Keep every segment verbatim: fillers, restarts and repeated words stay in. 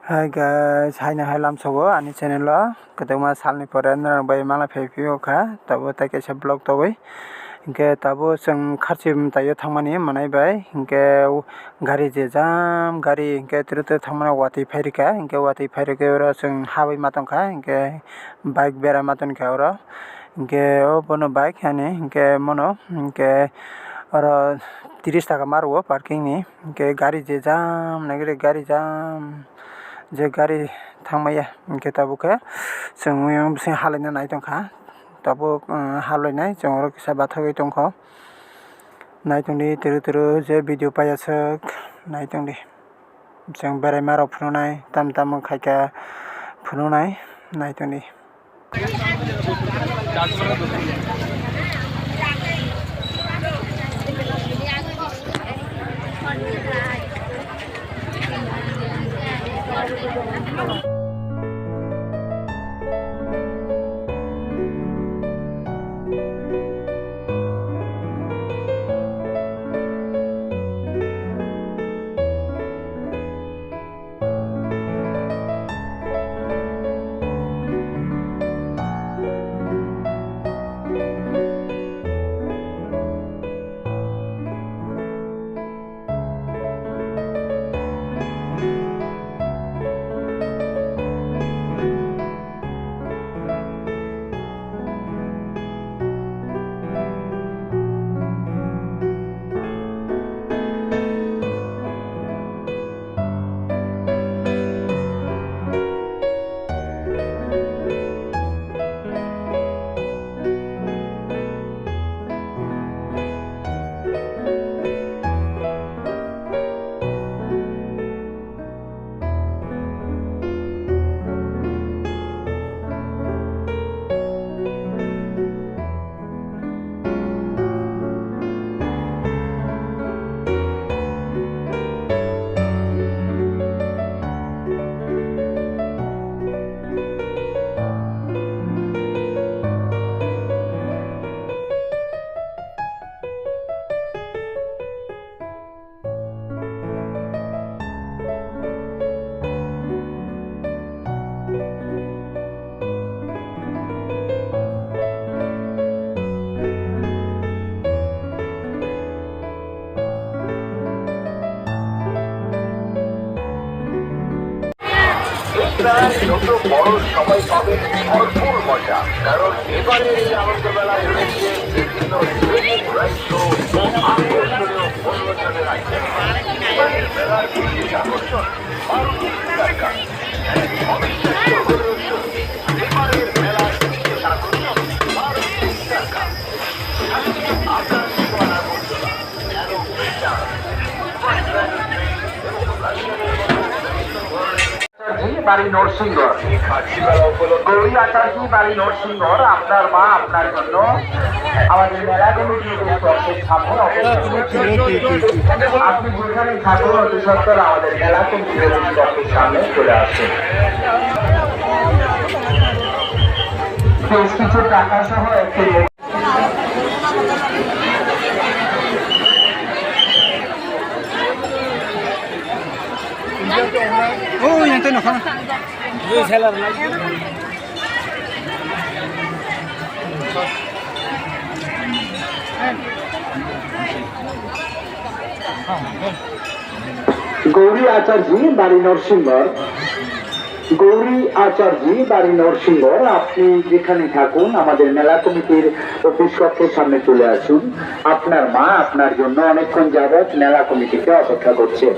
Hi guys, haino hai lamsogo ani channel o kwbangma salni pore norok bai mala phai phio kha, tabuk tai kaisa vlog togwi. Hinkhe tabuk chwng kharchi mwtaio thangmani mwnai bai, hinkhe gari je jam gari hinkhe twrwk twrwk thangmani watwi phai rwkha, hinkhe watwi phai rwkhe oro chwng habwi ma tongkha, hinkhe bike bera ma tongkha oro. Hinkhe o bono bike hani hinkhe mono hinkhe oro tris taka ma rwo parking ni. Hinkhe gari je jam nai gari jam, je gari thangmaya hinkhe tabuk khe chwng oyang bising halaina nai tongkha. Tabuk, um, halainai chwng oro kisa bathagwi tongkha. Nai tongdi twrwk twrwk je video paiya swk nai tongdi. Chwng beraima rok phunuknai, tamo tamo khaikha phunuknai, nai tongdi. এই মেলায় ছোট বড় সবাই পাবে ভরপুর মজা, কারণ এবারের এই আনন্দ মেলায় রয়েছে বিভিন্ন ট্রেন, রাইড শো ও আকর্ষণীয় মনোরঞ্জনের আইটেম। এবারের মেলার বিশেষ আকর্ষণ মারুতি সুপার কার। অবিশ্বাস্য হলেও সত্যি, এবারের মেলার বিশেষ আকর্ষণ মারুতি সুপার কার। আপনার সীমানা মূল্য আচার্য বাড়ি নরসিংহ। গৌরী আচার্য বাড়ি নরসিংহ, আপনার মা আপনার জন্য আমাদের মেলা কমিটির অফিস সামনে অপেক্ষা করছে। আপনি যেখানে থাকুন, অতি সত্বর আমাদের মেলা কমিটির অফিস সামনে চলে আসুন। বেশ কিছু টাকা সহ একটি Oh, yang teno khana. Gauri আচার্য বাড়ি নরসিংহ। গৌরী আচার্য বাড়ি নরসিংহ, আপনি যেখানে থাকুন, আমাদের মেলা কমিটির অফিস কক্ষের সামনে চলে আসুন। আপনার মা আপনার জন্য অনেকক্ষণ যাবৎ মেলা কমিটিতে অপেক্ষা করছে।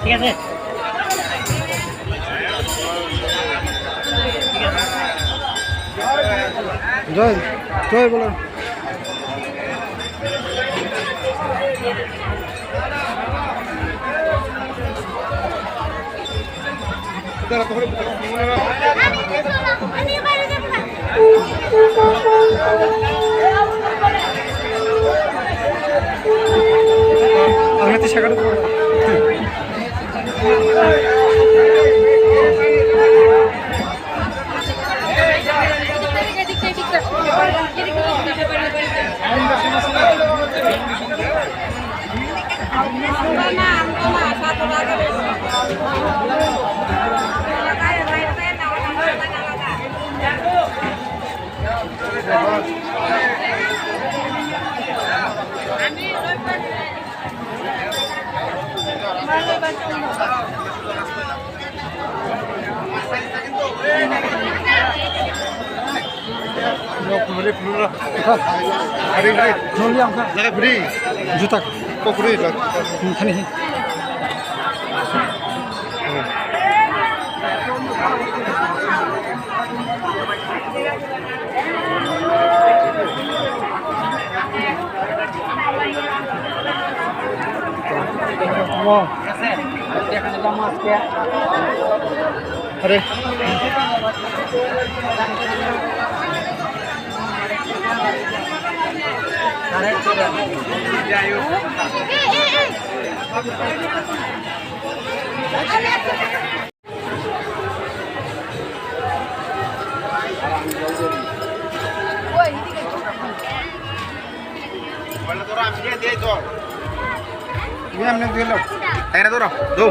ঠিক আছে। জয়, জয় বলো। Jaga free. Juta. Kok free, Pak? Hmm, thani. Are. Taira doro, do.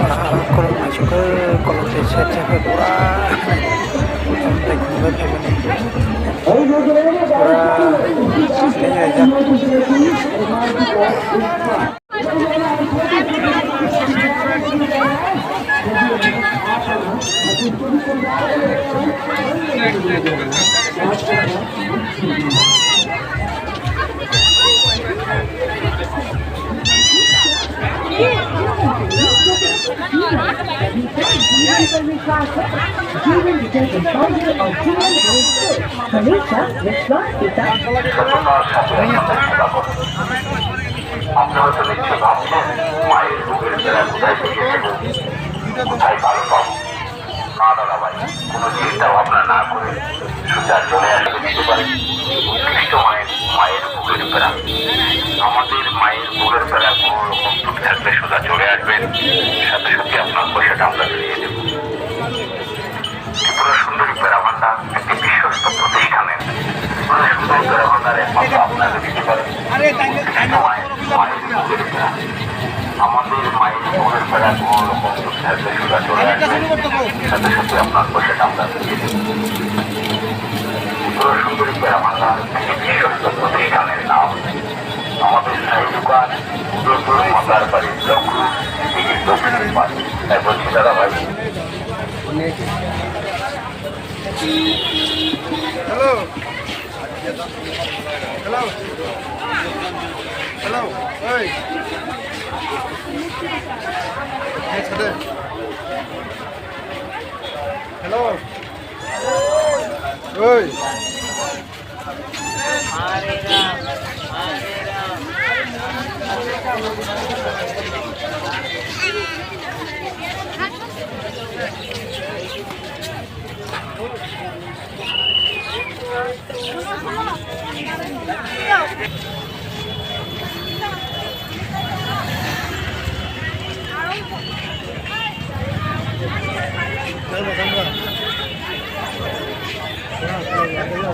Ora kolok naisingkhe kolok se sep sep khe pura tei khumbai phaimani. Pura tei aijak. আপনারা তো নিশ্চয় ভাবছেন, মায়ের বুকের প্যারা কোথায় পেয়ে দেব, কোথায় ভালো পাবো। না দাদা ভাই, কোনো চিন্তা ভাবনা না করে সোজা চলে আসতে দিতে পারেন। উৎকৃষ্ট মানের মায়ের বুকের প্যারা। আমাদের মায়ের বুকের প্যারা কোনো রকম ত্রুটি থাকলে সোজা চলে আসবেন, সাথে সাথে আপনার পয়সাটা আমরা ফিরিয়ে দেব। ত্রিপুরা সুন্দরী প্যারা ভান্ডার একটি বিশ্বস্ত প্রতিষ্ঠানের। ত্রিপুরা সুন্দরী প্যারা ভান্ডার একমাত্র আপনাকে দিতে পারে। আমাদের মায়ের বুকের প্যারা কোনো রকম থাকলে সোজা চলে আসবে। সাথে সাথে আপনার পয়সাটা আমরা ফিরিয়ে দেব। ত্রিপুরা সুন্দরী প্যারা ভান্ডার একটি বিশ্বস্ত প্রতিষ্ঠানের নাম। আমাদের শাড়ি দোকান উদয়পুর মাতার বাড়ির ব্লক রোড, দিকে দক্ষিণ পাশ। তাই বলছি দাদা ভাই। হ্যালো। হ্যালো। হ্যালো। এই। এই, ছেলে। হ্যালো। এই। Guys,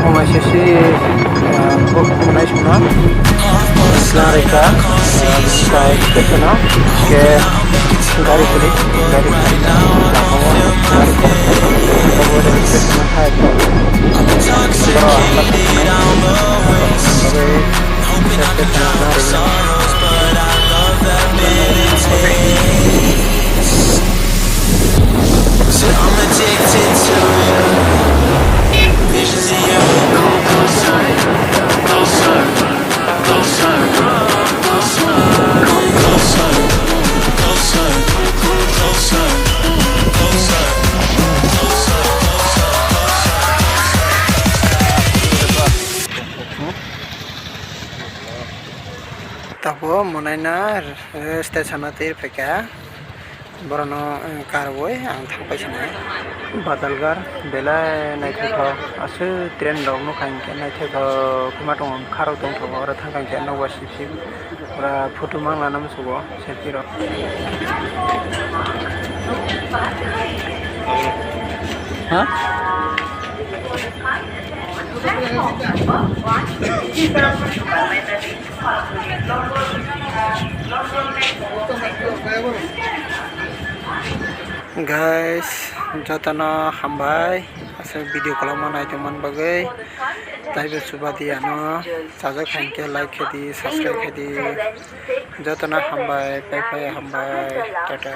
omo sisi, ah, book nai suna. Larika, ah, sai ketono ke gari kuli, gari kuli. Gari kuli. Boro hambat. Tabuk mwnaina station o twi phaikha, borokno karwi ang thangpai sinai. Badalgar belai naithothok, aswk train rok nukha hinkhe naithothok ma tongo, bwkha rok tongthogo, oro thangkha hinkhe nokbar sip sip, pura photo mang lana muchungo selfie rok. Ha? Guys, jotono hambai aswk video kwlangma naitongmani bagwi. Taibo chubadi ano chajak khankhe like khe di, subscribe khe di. Jotono hambai, pai pai hambai, tata.